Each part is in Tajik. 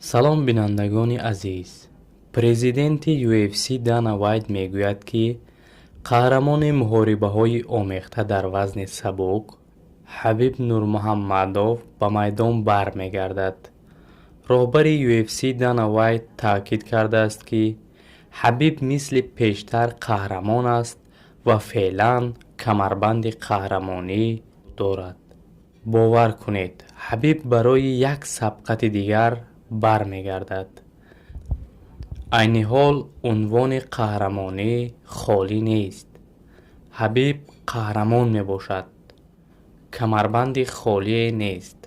Салом, бинандагони азиз! Президенти UFC Дана Вайт мегӯяд, ки қаҳрамони муҳорибаҳои омехта дар вазни сабук Ҳабиб Нурмуҳаммадов ба майдон бармегардад. Роҳбари UFC Дана Вайт таъкид кардааст, ки Ҳабиб мисли пештар қаҳрамон аст ва феълан камарбанди қаҳрамонӣ дорад. Бовар кунед, Ҳабиб барои як сабқати дигар бармегардад. Айни ҳол унвони қаҳрамонӣ холӣ нест. Ҳабиб қаҳрамон мебошад. Камарбанди холие нест.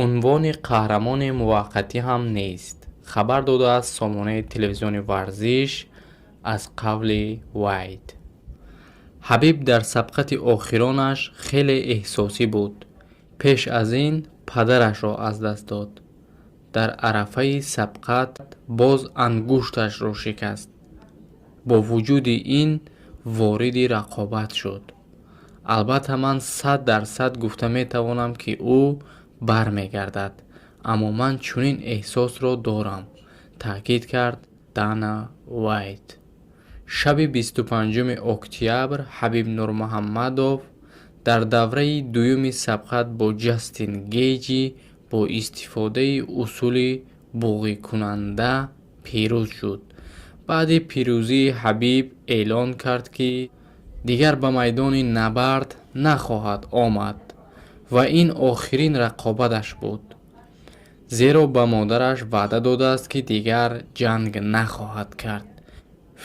Унвони қаҳрамони муваққатӣ ҳам нест, хабар додааст сомонаи телевизиони варзиш аз қавли Вайт. Ҳабиб дар сабқати охиронаш хеле эҳсосӣ буд. Пеш аз ин падарашро аз даст дод. Дар арафаи сабқат боз ангушташро шикаст. Бо вуҷуди ин вориди рақобат шуд. Албатта, ман 100% гуфта метавонам, ки ӯ бармегардад, аммо ман чунин эҳсосро дорам, таъкид кард Дана Вайт. Шаби 25 октябр Ҳабиб Нурмуҳаммадов дар давраи дуюми сабқат бо Ҷастин Гейҷи бо истифодаи усули буғикунанда пирӯз шуд. Баъди пирӯзӣ Ҳабиб эълон кард, ки дигар ба майдони набард нахоҳад омад ва ин охирин рақобаташ буд, зеро ба модараш ваъда додааст, ки дигар ҷанг нахоҳад кард.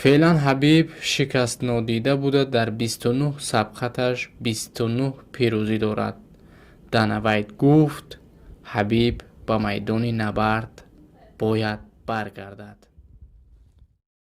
Феълан Ҳабиб шикастнодида буда, дар 29 сабқаташ 29 пирӯзӣ дорад. Дана Вайт гуфт, Ҳабиб ба майдони набард бояд баргардад.